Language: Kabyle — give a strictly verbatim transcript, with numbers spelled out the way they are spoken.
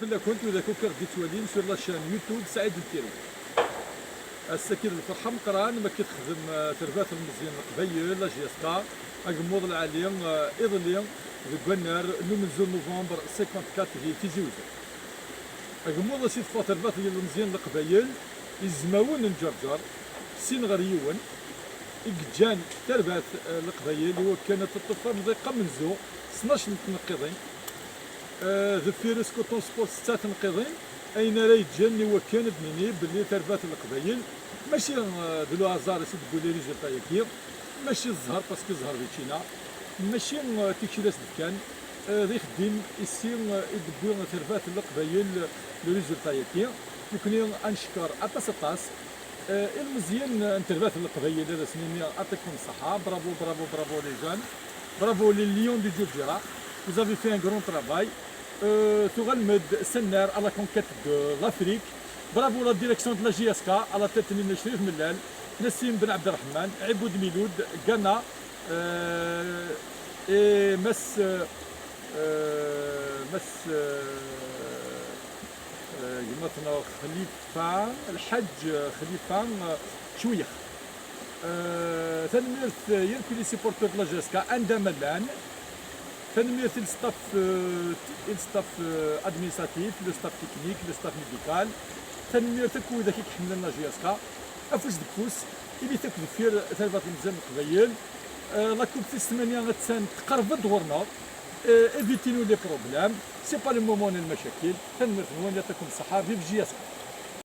Fell-akent widak akk i ɣ-d-yettwalin sur la chaîne YouTube Saïd Lkiri. Ass-agi d lferḥ ameqqran ma k-texdem, eh, terbaɛt n Ilmeẓyen n Leqbayel, la J S K, agemmuḍ lɛali, eh, iḍelli deg wannar n umenzu n novembre cinquante-quatre di Tizi Uzzu. Agemmuḍ ass i teffeɣ terbaɛt n Ilmeẓyen n Leqbayel, izmawen n Ǧerǧer, sin ɣer yiwen, i yeǧǧan terbaɛt, eh, n Leqbayel i wakken ad teṭṭef amḍiq amenzu s tnac n tneqqiḍin. Eh, deffir-s Coton Sport setta tneqqiḍin, ayen ara yeǧǧen i wakken ad d-nini belli tarbaɛt n Leqbayel mačči, eh, d le hasard i s-d-tewwi les résultats-agi, mačči d zzher parce que zzher di Ččina, mačči, eh, tikci d as-d-fkan, eh, d ixeddim i si, eh, i d-tewwi tarbaɛt n Leqbayel le résultat-agi. Nekni ad neckeṛ aṭas aṭas. Eh, ilmeẓyen n terbaɛt n Leqbayel, ad asen-iniɣ يعطيكم الصحة, bravo, bravo, bravo les jeunes, bravo les lions du Djurdjura, vous avez fait un grand travail. Eh, tuɣalem-d s annar à la conquête de l'Afrique. Bravo la direction de la J S K, à la tête n Cherif Mellal, Nassim Ben Abderrahmane, Iboud Miloud, Ghana, eh, et Mass, eh, Mass, eh, eh, gma-tneɣ Xlifa, Lḥaǧ Xlifa, eh, Cwiyex. Eh, tanemmirt, eh, i les supporters de la J S K, anda ma llan. Tanemmirt i le staff, eh, i le staff, eh, administratif, le staff technique, le staff médical. Tanemmirt akk widak i iḥemmlen la J S K. Afus deg ufus, ilit akk deffir tarbaɛt n Ilmeẓyen n Leqbayel. Eh, la coupe tis tmanya attan tqerreb-d ɣur-neɣ. Eh, évitez-nous les problèmes. C'est pas le moment n lmacakil. Tanemmirt-nwen, يعطيكم الصحة. Vive J S K.